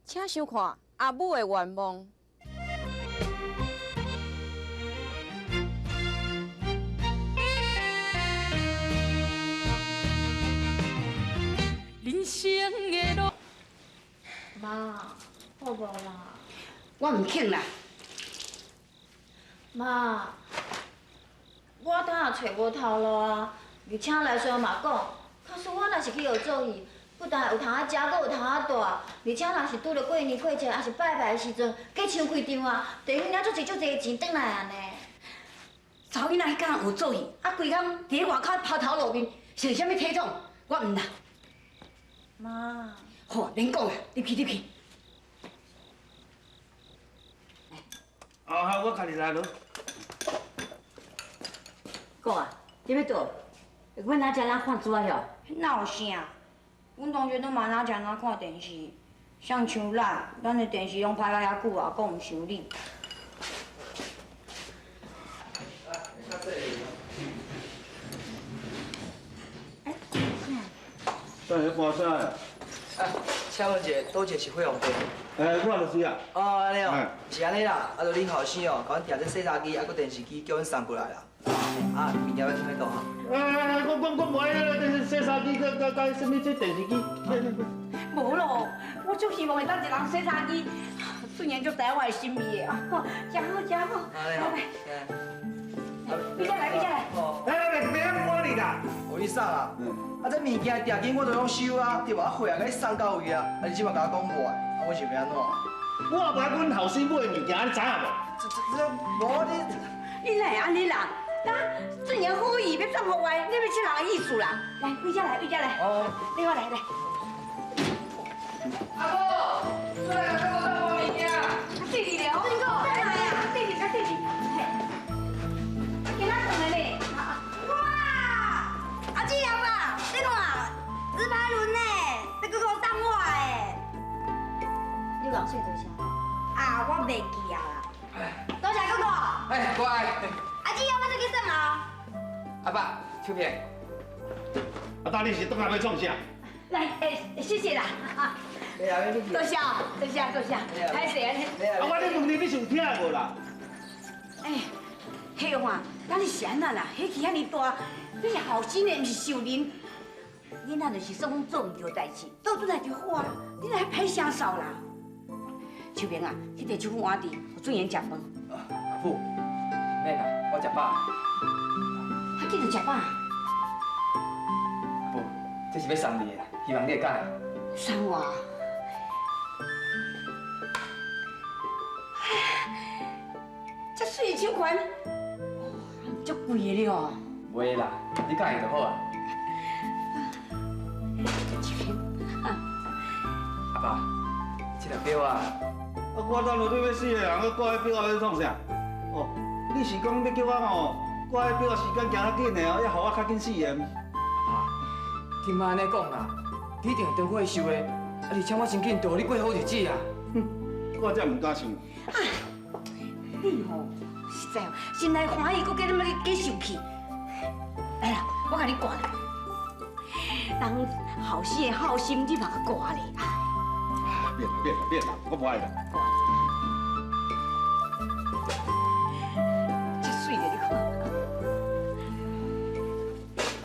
請收看阿母的願望。人生的路。媽，好無啦？我毋肯啦。媽，我當下揣無頭路啊，而且來說嘛講，假使我若是去學做戲，不但有通仔食，閣有通仔住，而且若是拄著過年過節，抑是拜拜的時陣，加唱幾場啊，就會領足濟足濟錢轉來啊呢。查某囡仔彼工有做戲，啊，規工佇咧外口拋頭露面，穿啥物體統？我毋啦。媽。好，免講啦，入去入去。啊，好，我家己來囉。講啊，你欲倒？阮哪食哪看書啊？曉？哪有啥？阮同學攏嘛哪食哪看電視，啥像咱，咱的電視攏歹到遐久啊，閣毋修理。等下搬啥？啊，請問一下，佗一個是火鳳店？欸，我就是啊。哦，按呢哦，是按呢啦。啊，就恁後生哦，共阮訂這洗衫機，啊，閣電視機，叫阮送過來啦。啊，物件欲放佗哈？欸，我無愛那個洗衫機，佮佮佮啥物這電視機。無咯，我足希望會當一人洗衫機，雖然足知我的心意的啊，真好真好。按呢哦。你再來，你再來。欸，別別搬你啦。予你送啦。啊，這物件定金我都攏收啊，對無？啊，貨也共你送到位啊，啊，你這馬共我講無愛，啊，我是欲按怎？我也無愛阮後生買的物件，你知影無？這這無你，你哪會按呢啦？啊，俊賢好意欲送予我，你欲這人的意思啦？來，回家來，回家來。哦。你我來來。阿母，出來啊！我送我物件。弟弟了，俊哥，來啊！弟弟，弟弟，嘿，今仔轉來呢？哇！阿姊阿爸，你看，直排輪呢，這閣閣送我的。你偌歲多少？啊，我袂記啊啦。多謝哥哥。哎，乖。阿姊，我出去耍啊。阿爸，秋萍。阿大，你是轉來欲創啥？來，欸，謝謝啦。多謝，多謝，多謝，歹勢啊！啊，我咧問你，你是有聽無啦？哎，彼個話，咱是按怎啦？火氣遐爾大，你是後生的，毋是仇人。囡仔就是算講做毋對代誌，倒轉來就好啊。你哪歹聲嗽啦？秋萍啊，去提一副碗佇，予俊賢食飯。阿母，免啦，我食飽。較緊就食飽。阿母，這是欲送你的，希望你會佮意。送我？這媠的手環，哇，足貴的了。袂啦，你佮意就好啊。阿爸，這條錶啊。啊，我等落你欲死的人，閣掛彼錶仔欲創啥？哦，你是講欲叫我吼掛彼錶仔時間行較緊的哦，猶予我較緊死的？阿爸，你莫按呢講啦，你一定會當過壽的，啊，而且我真緊帶予你過好日子啊。哼，我才毋敢信。你吼，實在哦，心內歡喜，閣加你媽你加受氣。來啦，我共你掛啦。人後生的孝心，你嘛閣掛咧。免啦免啦免啦，我無愛啦。這媠的，你看。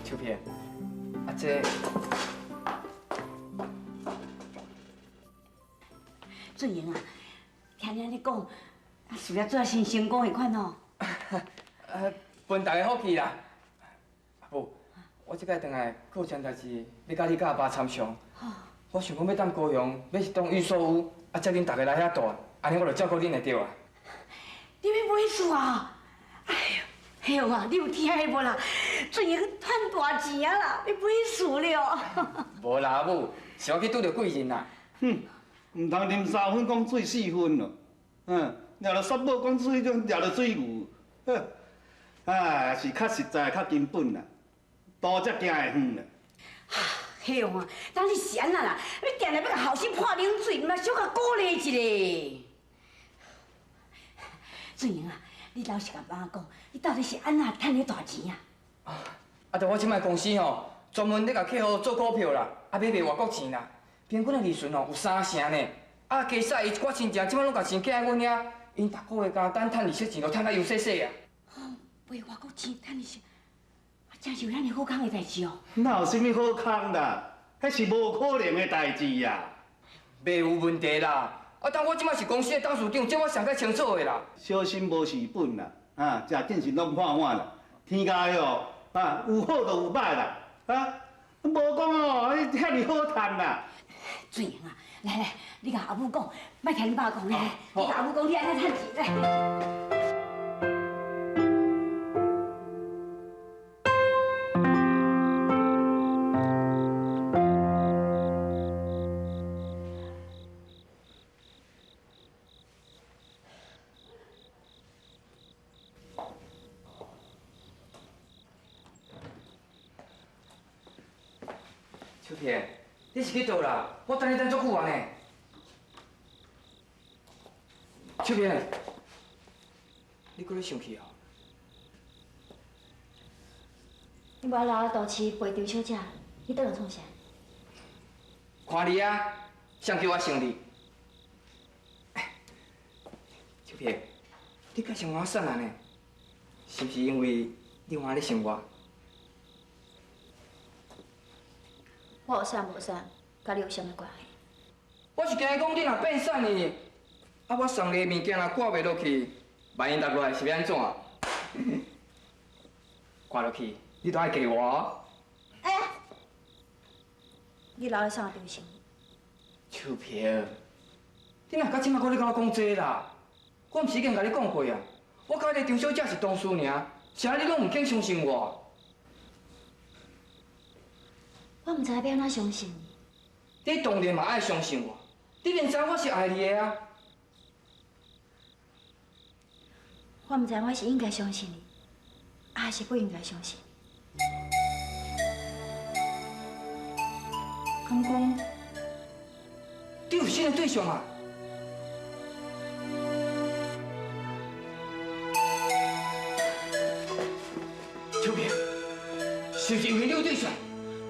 秋萍，啊這，俊賢啊，聽你按呢講，啊事業做啊真成功的款哦。分大家福氣啦。阿母，我這擺轉來，閣有一件代誌欲佮你佮阿爸參詳。我想講欲踮高雄買一棟預售屋，啊，接恁逐家來遐住，按呢我就照顧恁的著啊。你欲買厝啊？哎呦，嘿啊，你有聽的無啦？俊賢賺大錢啊啦，欲買厝了。無啦，阿母，是我去拄著貴人啦。哼，毋通啉三分講醉四分咯。嗯，掠著雪帽講水，種掠著水牛。呵，啊，是較實在、較根本啦，路才行會遠啦。嘿啊，當你是按怎啦？你定定欲共後生潑冷水，毋嘛小可鼓勵一下。俊英啊，你老實共媽講，你到底是按怎趁彼大錢啊？啊，著我這擺公司吼，專門咧共客戶做股票啦，啊買賣外國錢啦，平均的利潤吼有三成呢。啊，啊，加使伊一寡亲情，这摆拢共钱寄来阮遐，𪜶逐个月敢等趁利息钱，就趁甲油洗洗啊。卖外国钱趁利息，啊，真是有遐尔好康的代志哦。哪有啥物好康啦？彼是无可能的代志啊！袂有问题啦。啊，但我这摆是公司的董事长，这我上较清楚的啦。小心无蚀本啦，啊，食紧是拢看碗啦。天家的哦，啊，有好就有歹啦，啊，无讲哦，遐尔好趁啦。水英啊，来来，你共阿母讲，莫听你爸讲，来来，你共阿母讲，你按怎趁钱来。秋萍，你是去佗啦？我等你等足久啊呢。秋萍，你阁咧生气啊？你无爱留喺都市陪张小姐，你转来创啥？看你啊，谁叫我生你？秋萍，你敢想我散啊呢？是毋是因为你换咧想我？我有散无散，佮你有啥物关系？我是惊讲你若变瘦呢，啊，我送你的物件若挂袂落去，万一落落来是欲按怎？挂落去，你都爱嫁我哦。哎，你留咧送张生？秋萍，你若到这摆阁咧佮我讲这啦？我毋是已经共你讲过啊？我佮彼个张小姐是同事尔，啥你拢毋肯相信我？我毋知欲按怎相信你。你当然嘛爱相信我，你明知我是爱你的啊。我毋知我是应该相信你，还是不应该相信你。敢讲，你有新的对象啊？秋萍，是毋是因为你有对象？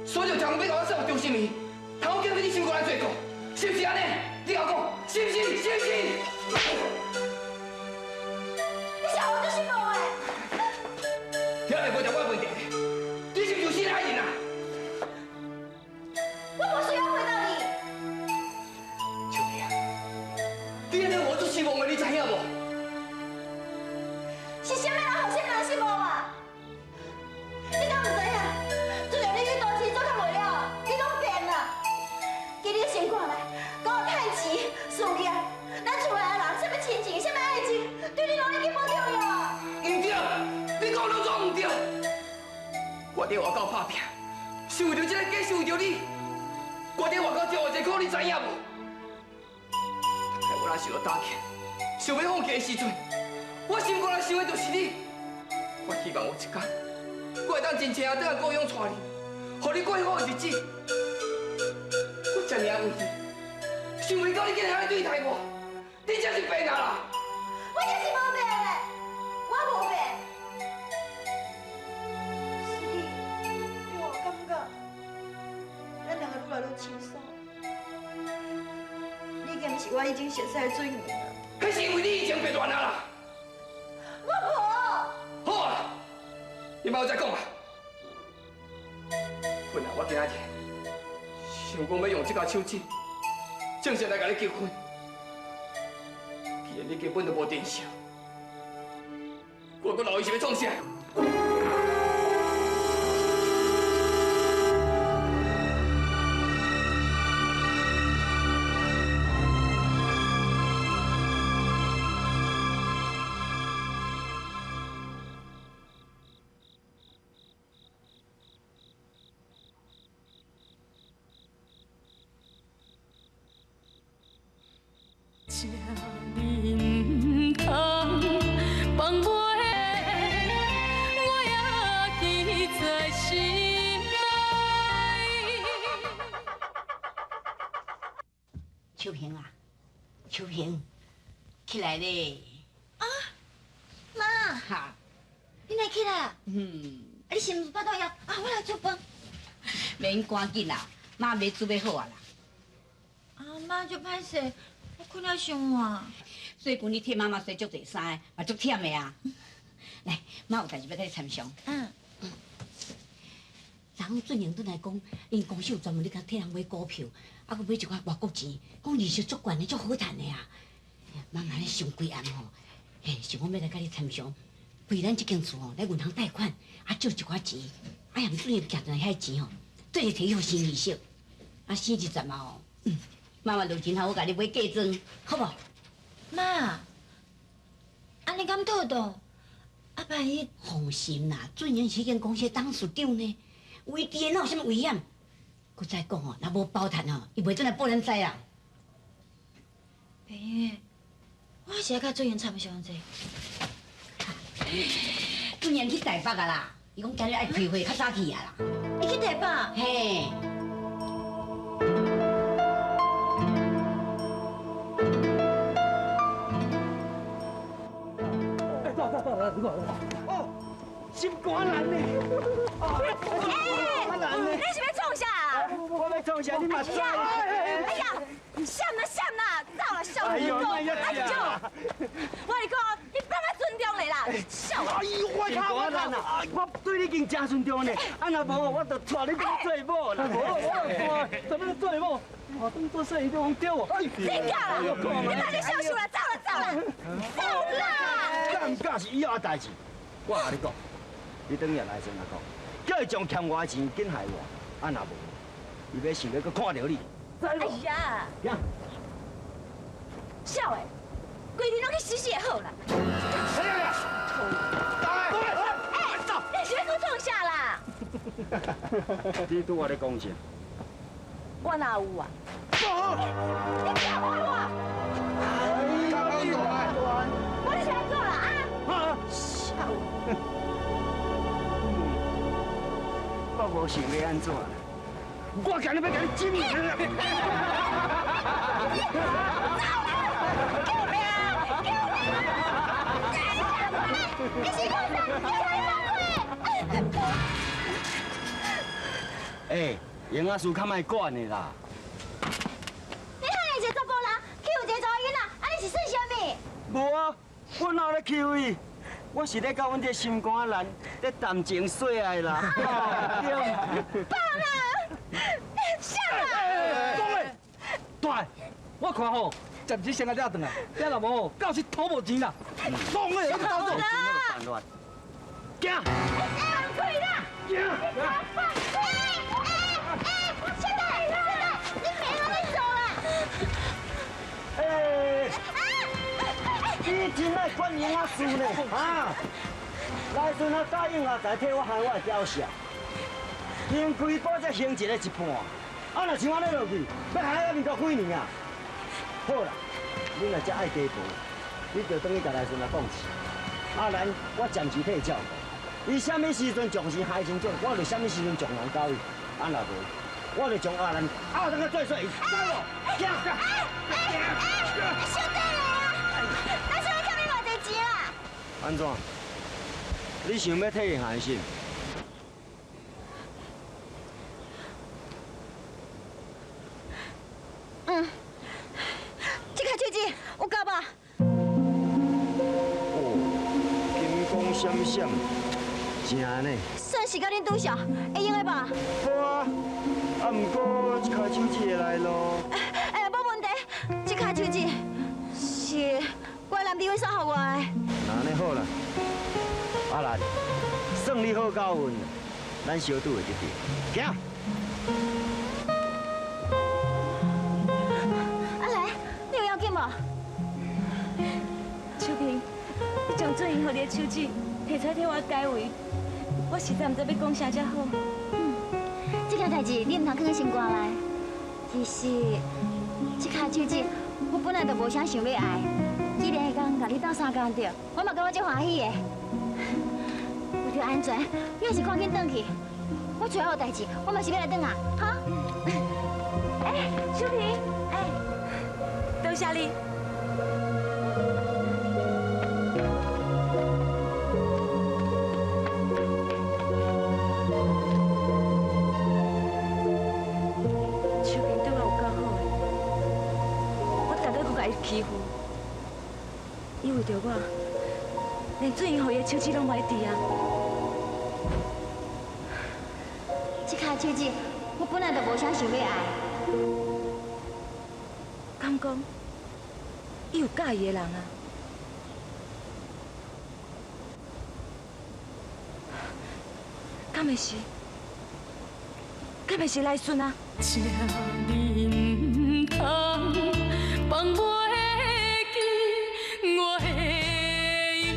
所以就常欲共我送张新明，头叫你心肝来做顾，是毋是按呢？你共我讲，是毋是？是毋是？你啥我做失望的？听袂无就我问题，你是毋是有新爱人啊？我无需要回答你。秋萍，你按呢我做失望的，你知影无？是啥物人予啥物人失望啊？你敢毋知影？自从你去都市做较袂了，你拢变啦。今日先看来，讲趁钱、事业，咱厝内的人，啥物亲情、啥物爱情，对你拢已经无重要。毋对，你讲拢总毋对。我伫外口拍拼，是为著这个家，是为著你。我伫外口挣偌济苦，你知影无？我若受到打击，想欲放弃的时阵，我心肝内想的就是你。我希望有一天，我会当真正转来故乡带你，予你过好的日子。我这尔为你，想袂到你竟然按呢对待我，你这是变啊啦！我这是无变的，我无变。是你，我感觉咱两个愈来愈亲疏。你已经毋是我以前熟似的水面啊！彼是因为你以前变乱啊啦！我无。好啊，你莫再讲啊！本来我今仔日想讲欲用这支手指，正式来共你结婚。既然你根本就无珍惜，我阁留伊是欲创啥？这毋通放袂，我也记在心内。秋萍啊，秋萍，起来咧！啊，妈，哈，你来起来？嗯，啊，你是毋是腹肚枵？啊，我来煮饭。免赶紧啦，妈欲煮欲好啊啦。啊，妈就歹势。困了伤晚。最近你替妈妈洗足济衫，嘛足忝的啊。来，妈有代志欲佮你参详。嗯。昨昏俊英转来讲，𪜶公司有专门咧共替人买股票，啊，阁买一寡外国钱，讲利息足悬的，足好趁的啊。妈妈咧想规暗吼，嘿，想讲欲来佮你参详，开咱这间厝吼来银行贷款，啊借一寡钱，啊让俊英寄转来遐钱吼，对伊提去予生利息，啊生20万吼，妈妈落钱后我共你买嫁妆，好无？妈，按呢敢妥当？啊，万一……放心啦，俊英是彼间公司的董事长呢，为伫的哪有啥物危险？阁再讲吼，若无包趁吼，伊袂转来报咱知啦。白英，我是爱佮俊英参详者。俊英去台北啊啦，伊讲今日爱开会，较早去啊啦。伊去台北？嘿。哦，心肝难呢！哎，你是欲创啥？我欲创啥？你嘛知？哎呀，闪啦闪啦，走啦笑！哎呦，莫遐我跟你讲，你放我尊重咧啦！笑！哎呦，我靠我靠！我对你已经真尊重呢，啊若无我就带你去做某啦。无我怎么做某？我当做生意都讲对哦。真假啦？你莫咧笑笑啦，走啦走啦，走啦！敢唔敢是以后的代志，我共你讲，你转来来阵来讲，叫伊将欠我的钱紧还我，啊若无，伊欲想欲阁看著你。哎呀！痟的，规日拢去死死就好啦。哎呀！哎，你是欲阁创啥啦？你拄仔咧讲啥？我哪有啊？你不要看我！我你是按怎啦啊？痟！我无想欲按怎，我今日欲共你剪命！救命！救命！你是讲啥？叫你放开！哎，营养师较莫管的啦。你遐尼一个查埔人欺负一个查某囡仔，啊你是算啥物？无啊，我哪有咧欺负伊？我是咧佮阮这个心肝仔兰咧谈情说爱啦。对。放啊！啥啦？讲嘞，大，我看吼，暂时先来这转来，了若无，到时讨无钱啦。讲嘞，你走走。行。哎，放开啦！行。放开！哎哎，小弟，小弟，你别让你走啦！哎，你真爱管营养师呢？啊？来阵啊，答应阿才替我害我的雕像，经开宝才行一个一半，啊若像按呢落去，欲害到民国几年啊？好啦，你若遮爱加薄，你就转去共来孙仔讲起。阿兰，我暂时替伊照顾，伊啥物时阵将钱还清楚，我就啥物时阵将人交伊。啊若无，我就将阿兰压转去做说伊，知无？行行行！小等下啊，咱是欲欠你偌济钱啦？按怎？你想欲替伊还是？嗯，这卡手指有够吧？哦，金光闪闪，真呢。算是佮恁拄数，会用的吧？好啊，啊，毋过这跤手指会来咯。哎，无问题，这跤手指是我男朋友送予我的。那按呢好啦，阿兰，算你好够运，咱小拄会得著，行。阿兰，你有要紧无？秋萍，你将俊英予你的手指提出来替我解围，我实在毋知欲讲啥才好。嗯，这件代志你毋通囥佇心肝内。其实，这跤手指我本来就无啥想欲爱，既然会当共你斗相共著，我嘛感觉足欢喜的。为著安全，你还是赶紧转去。我揣好代志，我嘛是欲来转啊，哈？哎，秋萍，哎，多谢你。秋萍对我有够好的，我逐个阁共伊欺負。伊為著我，連俊英予伊的手指攏無愛挃啊！這跤手指，我本來就無啥想欲愛。敢講，伊有佮意的人啊？敢會是？敢會是來順啊？這呢毋通放袂記我的伊，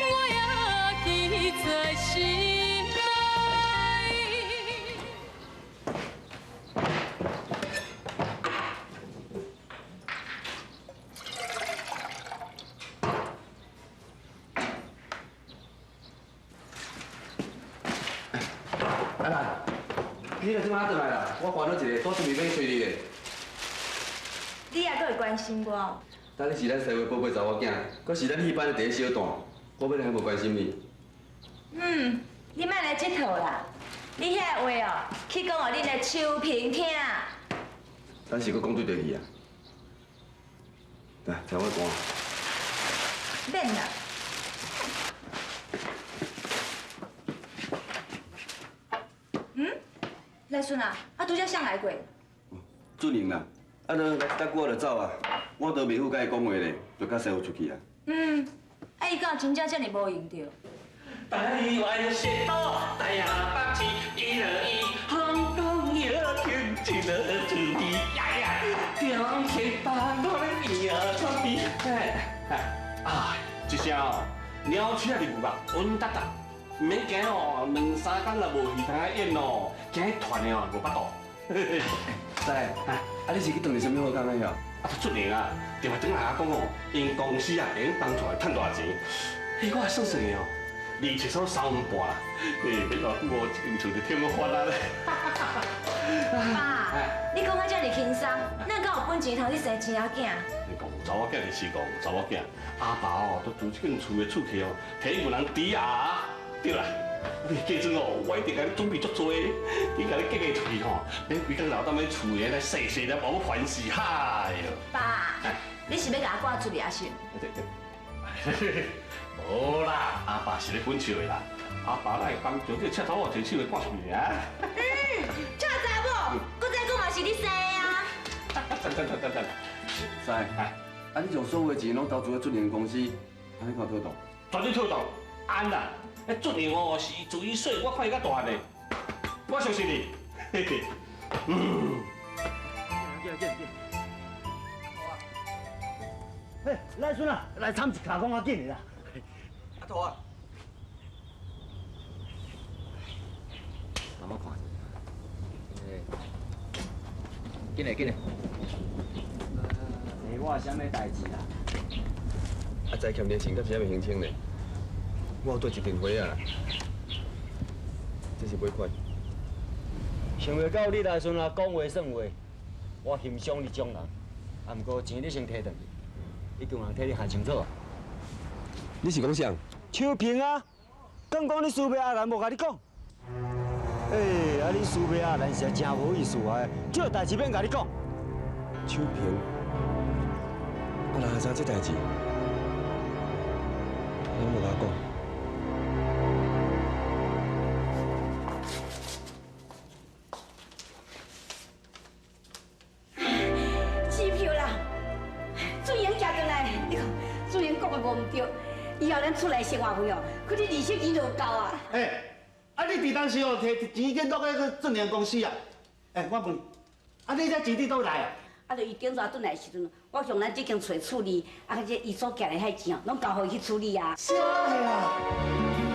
我也記在心內。阿蘭，你著這馬轉來啦，我煩惱一个，拄準備欲揣你咧。你也閣會關心我？當你是咱西湖寶貝查某囝，閣是咱戲班的第一小旦，我欲來無關心你？嗯，你莫來這套啦！你遐個話哦，去講予恁的秋萍聽。咱是閣講對著去啊？來，聽我講。免啦。嗯？來順啊，啊拄才誰來過？俊英啦，啊，就來搭久我就走啊，我都袂赴佮伊講話咧，就佮師傅出去啊。嗯，啊伊敢有真正遮爾無閒著？台灣是島，台北市一二一，香港有天一樂主地，呀呀，中天班我咧贏出地，哎哎，這聲哦，鳥鼠仔就有啦，穩當當，毋免驚哦，兩三工若無戲通仔演哦，驚團的哦無法度。師，啊你是去當佇啥物好工的遐？啊，出年啊，電話轉來講哦，𪜶公司啊會用幫助來趁大錢，嘿，我算算的哦。二七所3萬半啦，欸，彼偌久哦，這間厝就添我翻啊咧。爸，你講甲遮爾輕鬆，咱敢有本錢通去生錢仔囝？你講查某囝就是講查某囝，阿爸哦，都厝這間厝的厝契哦，提予人抵押，對啦。你記住哦，我一定共你準備足濟，你共你嫁嫁出去吼，免規工留踮咧厝的來細細粒，我煩死哈哟。爸，你是欲共我趕出去抑是？無啦，阿爸是咧阮笑的啦。阿爸哪會幫將這赤頭仔一手會趕出去啊？嗯，臭查某，閣再講嘛是你生的啊。等等等等等，師，啊你將所有的錢攏投資喺俊英公司，按呢看妥當？絕對妥當，按啦。彼俊英哦是自伊細，我看伊較大漢的，我相信你。嘿嘿，嗯。嘿，來孫啊，來參一跤講較緊的啦。阿頭啊，慢慢看。緊來緊來。欸，我啥物代誌啦？啊，債欠你的錢，到時還袂還清呢。我有綴一鈿花仔啦，這是尾款。想袂到你來孫啊，講話算話，我欣賞你這種人。啊，毋過錢你先提轉去，已經有人替你還清楚啊。你是講啥？秋萍啊，敢講你輸袂阿蘭無共你講？欸，啊你輸袂阿蘭實在真無意思啊！這個代誌免共你講。秋萍，阿蘭還知這代誌，攏無共我講。支票啦，俊英寄转来，你看俊英讲的无毋对，以后咱厝内生活费哦，可你利息钱就有够啊。欸，啊你伫当时哦，提钱去落去个俊英公司啊？欸，我问，啊你这钱伫佗来啊？啊，就伊顶逝转来的时阵，我将咱这间厝处理，啊，这伊所寄来遐钱哦，攏交予伊去处理啊。啥啊？